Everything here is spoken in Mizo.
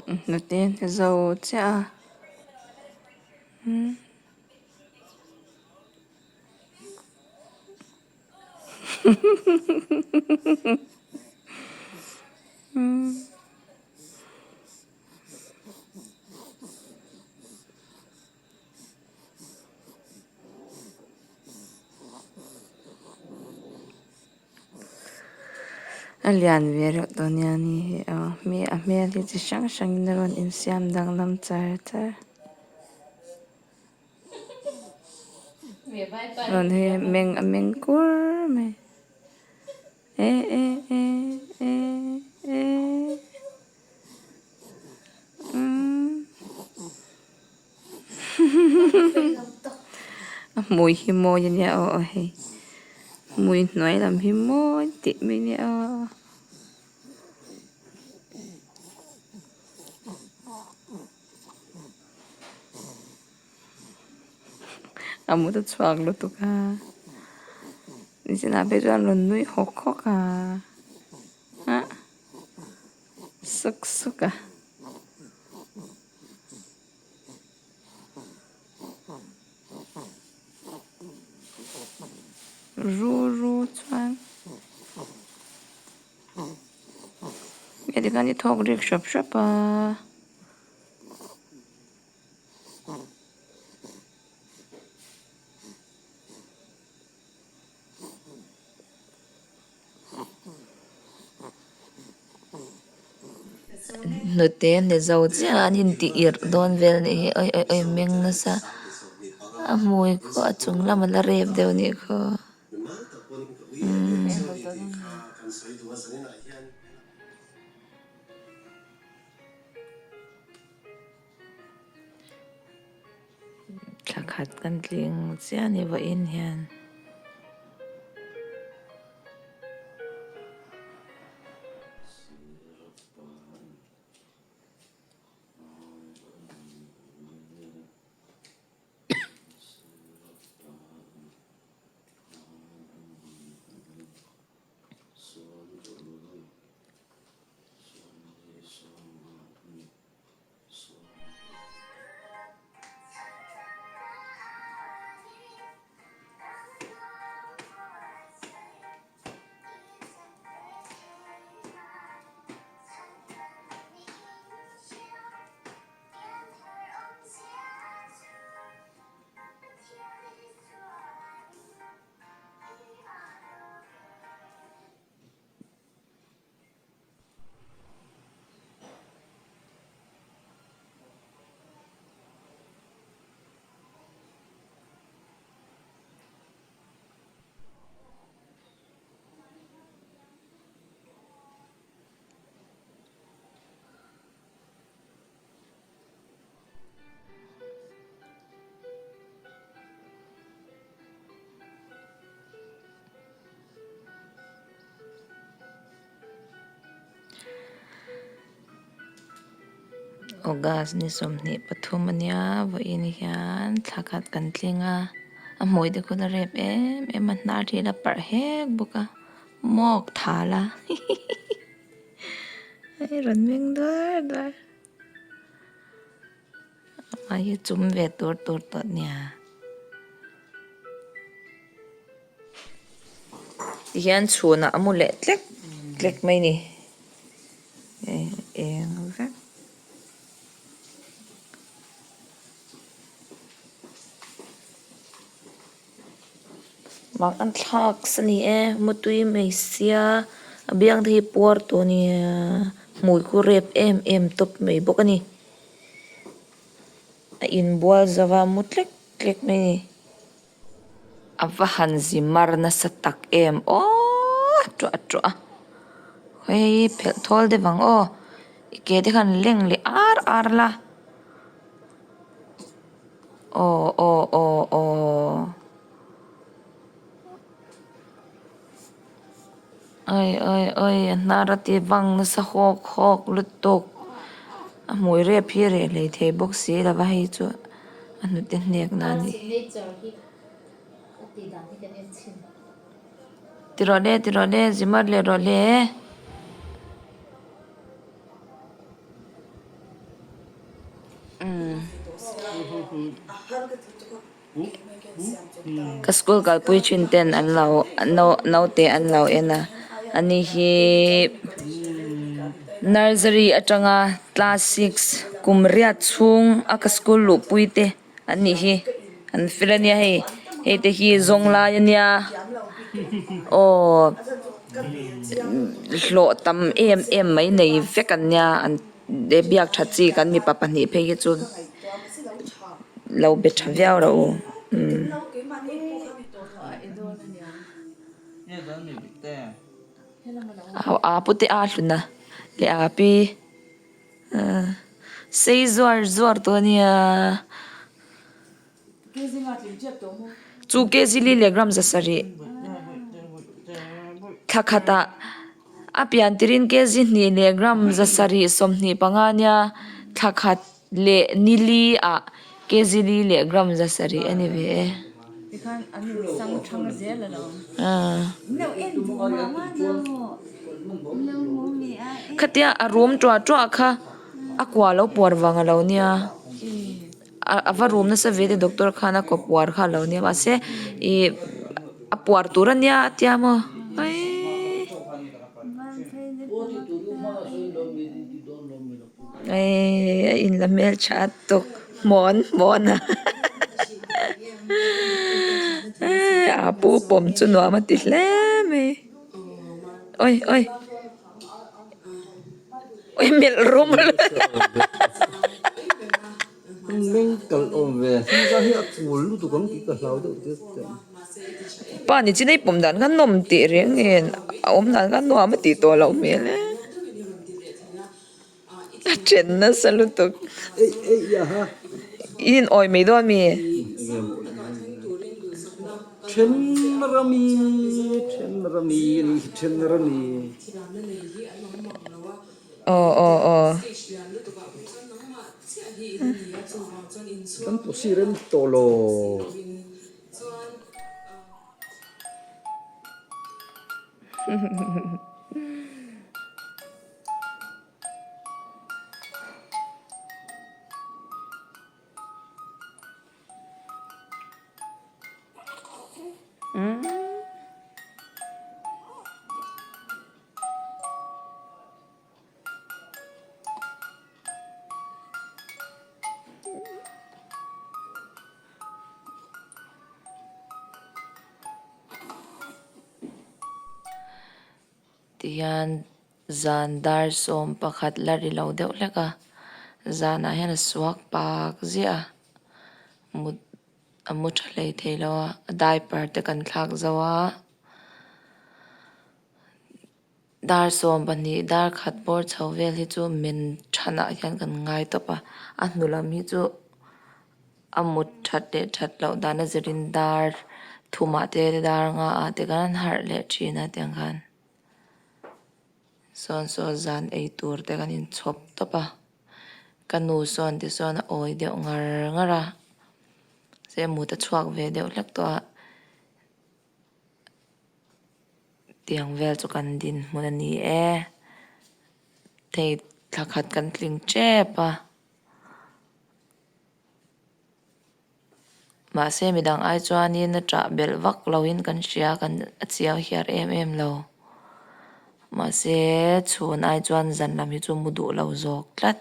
Hnute a zo chiah a umm. A lian ve reuh tawh nia ni hi aw a hmel hi chi hrang hrangin a rawn insiam danglam char char. Rawn hi meng a meng kur mai e e e e e umm a hmui hi mawi ania aw aw hei hmui hnuai lam hi mawi tih mai ania aw. A mut a chhuak lutuk a nichinah phei chuan rawn nui hawk hawk a ah suk suk a. Ru ru chuan hei tikhan i thawk rik hrap hrap a. Hnute ni zo chiah an intih irh dawn vel anih hi awi awi awi meng nasa a hmui khaw a chung lam a la rep deuh anih khaw umm. Thla khat kan tling chiah a ni vawiin hian. August ni 23 ania vawiin hian thla khat kan tling a a hmui te khu la rep em em a hnar hi a la parh hek bawk a mawk thal a hei rawn meng duar duar amah hi chum ve tur tur tawh nia. Tihian chhunah a mu leh tlek tlek mai ni eng vek. Mak an thlak sa ni e mutui mai sia a biang te hi puar tawh a nia hmui khu rep em em tawp mai bawk a ni a inbual zova mu tlek tlek mai a ni. A va han zi mar nasa tak em aww tuah tuah a hei phelh thawl deuh ang aw i ke te khan leng leh ar ar la aw aw aw aw awi awi awi a hnar a ti vang nasa hawk hawk lutuk a hmui rep hi reh hlei thei bawk si lo va hei chu a hnute hnek na a nih hi ti rawh le ti rawh le zimar leh rawh le. Ka school kalpui thin ten an lo naute an lo en a ani hi nursery atanga class six kum riat chhung a ka school luhpui te an nih hi an fel ania hei hei te hi zawng lai ania aw hlawh tam em em mai nei vek an nia an biak tha chi kan mipa pahnih phei hi chu. Lo be tha viau rawh u umm. A pu te a hlun a leh a pi sei zuar zuar tawh a nia chu kg li leh gram za sarih thla khatah a pian tirin kg hnih leh gram za sarih 25 a nia thla khat. Leh nili ah kg li leh gram za sarih a ni ve e. Khatia a rum tuah tuah kha a kua lo puar vang a lo nia a va rum nasa ve te doctor khan a kaw puar kha a lo nia mahse ih a puar tur a nia a tia maw aii. Eii a in la hmel tha tuk hmawn hmawn a a pu pawm chu nuam a ti hle mai awi awi awi melh rum pa ni chin a i pawm dan kha nawm tih reng nen a awm dan kha nuam a tih tawh loh hmel e. A then nasa lutuk. In in awi mai dawn mi? Aw aw aw. Tihian zan dar 11 la ri lo deuh hlek a, zanah hian a suak pak ziah a, mut a mu tha hlei thei lo a, a diaper te kan thlak zo a, dar 12 dar khat bawr chho vel hi chu men thanah hian kan ngai tawp a, a hnu lam hi chu a mut that leh that loh dan a zirin dar thumah te dar nga ah te khan an harh leh thin a tiang khan sawn saw zan ei tur te kan inchhawp tawp a ka nu sawn te sawn a awi deuh ngar ngar a se mut a chhuak ve deuh hlek tawh a tiang vel chu kan dinhmun a ni e thei thla khat kan tling tep a. Mahse midang ai chuanin a ṭah belh vak loin kan hria kan a chiau hiar em em lo. Mahse chhun ai chuan zan lam hi chu mu duh lo zawk tlat.